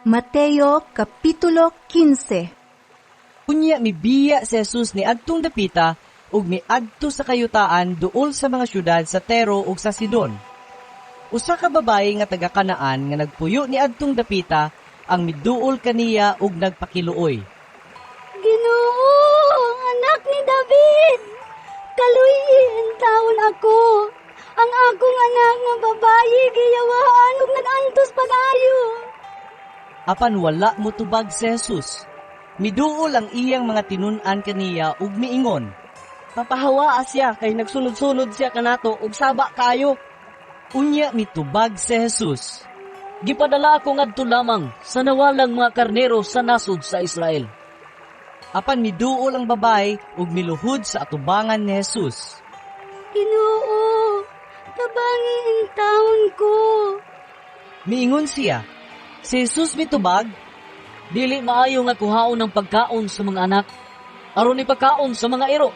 Mateo Kapitulo 15. Unya mibiya si Jesus ni adtong dapita ug miadto sa kayutaan duol sa mga syudad sa Tero ug sa Sidon. Usa ka babaye nga taga Kanaan nga nagpuyo ni adtong dapita ang miduol kaniya ug nagpakiluoy. Ginoo, anak ni David, kaluy-i intawon ako. Ang akong anak nga babayi giyawaan ug nag-antos pag-ayo. Apan wala motubag si Jesus. Miduol ang iyang mga tinun-an kaniya ug miingon, "Papahawaa siya kay nagsunod-sunod siya kanato ug saba kaayo." Unya mitubag si Jesus, "Gipadala ako ngadto lamang sa nawalang mga karnero sa nasod sa Israel." Apan miduol ang babaye ug miluhod sa atubangan ni Jesus. "Ginoo, tabangi intawon ko." Miingon siya. Si Jesus mitubag, "Dili maayo nga kuhaon ang pagkaon sa mga anak aron ipakaon sa mga iro."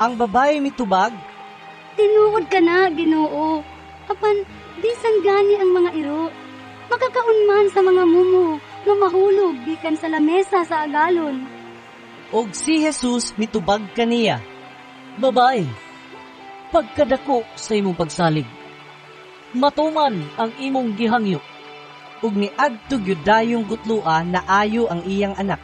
Ang babaye mitubag, "Tinuod kana, Ginoo. Apan bisan gani ang mga iro, makakaon man sa mga mumo nga mahulog gikan sa lamesa sa agalon." Og si Jesus mitubag kaniya, "Babae, pagkadako sa imong pagsalig. Matuman ang imong gihangyo." Ug niadto gyud dayong gutloa naayo ang iyang anak.